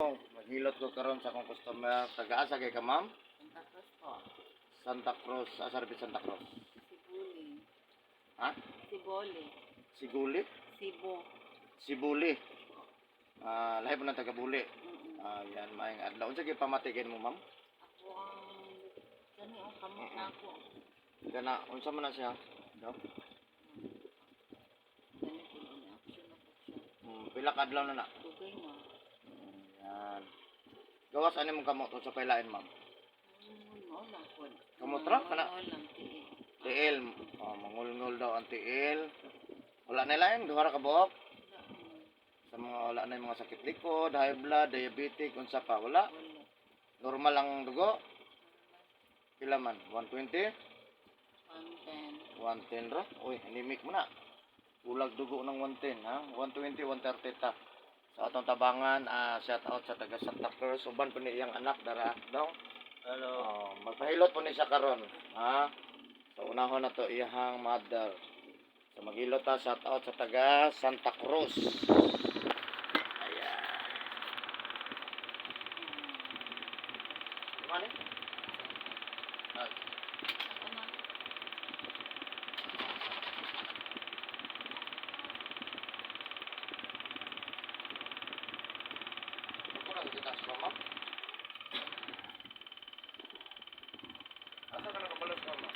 Maghilot ko karon sa akong customer. Taga-asa kay ka, ma'am? Santa Cruz po. Santa Cruz. Asa rin Santa Cruz? Sibuli. Ha? Siboli. Siguli? Sibo. Sibuli. Ah, lahi po ng taga-Buli. Mm-mm. Ah, yan, maayong adlaw. Unsa kay pamatikin mo, ma'am? Ako ang kani ang kamot na ako. Kana, unsa man na siya? No? Kani po ni action na po siya. Pila ka adlaw na na? Dugay na. Yan. Gawas ani mong kamot unsa pay lain, ma'am? Mao lang po. Kamot ra kana? Mao lang tiil. Tiil. Oh, mangulngol daw ang tiil. Wala na lain, duha ra ka buok. Wala. Sa mga wala na yung mga sakit likod, high blood, diabetic, unsa pa, wala. Wala. Normal ang dugo. Pila man? 120? 110. 110 ra? Uy, anemic mo na. Ulag dugo ng 110, ha? 120, 130 ta. Sa atong tabangan, shout out sa taga Santa Cruz. Uban po ni iyang anak, dara daw. Hello. Oh, magpahilot po ni siya karon, ha? Sa unahon na to iyang mother. So maghilot ta, shout out sa taga Santa Cruz. Ayan. Mane? Ay. Ako na. Ako na kita sa mama. Asa ka nakabalos, mama?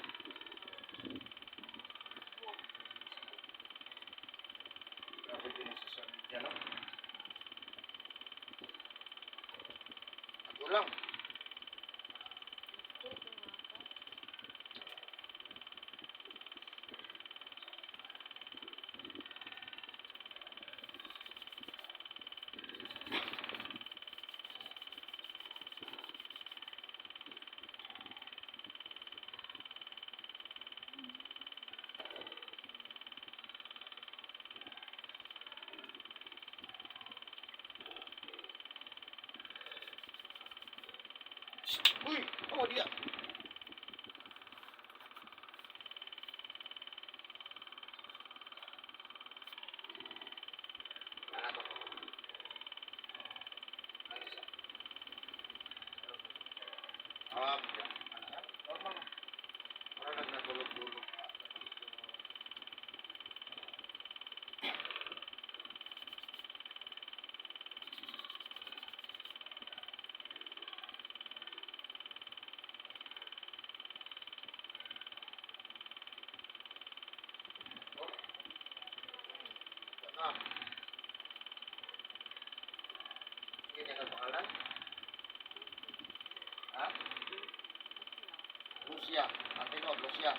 Grabe din ang social media, no? Ako lang. Uy! Oh, dia! Ano to? Ano siya? Ah, ano yan? Normal. Parang nagkatulog-tulog ka. Ah. Sige, niya ka pangalan? Ha? Lucia. Ang tinuod, Lucia.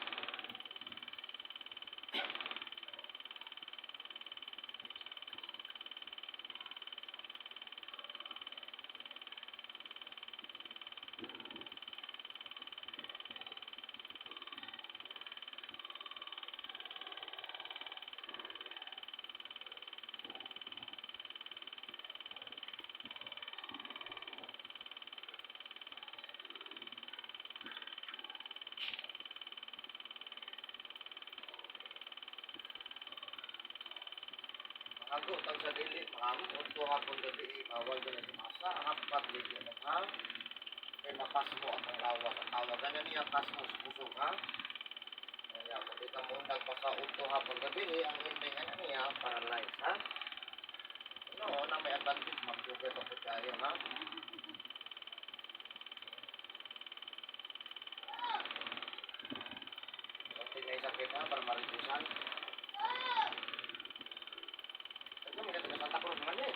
Mahago tag sa dili, ma'am. Unto hapon gabi, bawal ka na sumasa. Hapat ligyo mo, ha? Kay mapasmo ang lawas. Ang tawagan na niya, pasmo sa kusog, ha? Kaya kung di ka mo nagpasa unto hapon gabi, ang ending na niya, paralyzed, ha? No, na may advantage, ma'am. Dugay pa po tayo, ha? Konti na isang ha, para ma-reducean. Ito, may taga Santa Cruz man eh.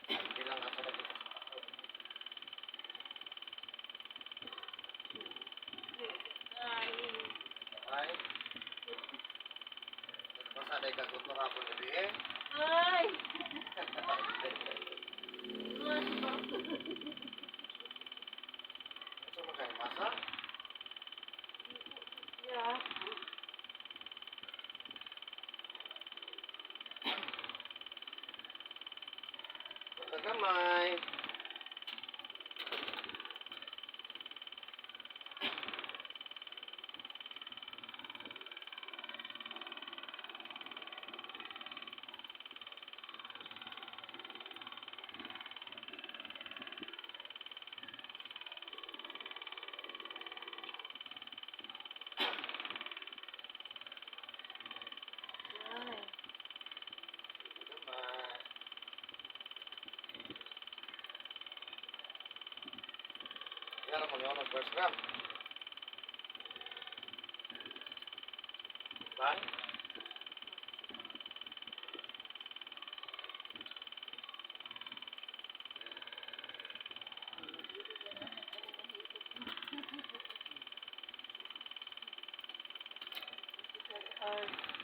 Hindi lang asa na dito sa Santa Cruz. Ay. Ay. Basta dahil kaguto hapon gabi eh. Ay. Ito mo kayo, masa? Yeah. Basta gamay. Kaya naman yun ang first gram. Bye. Hard.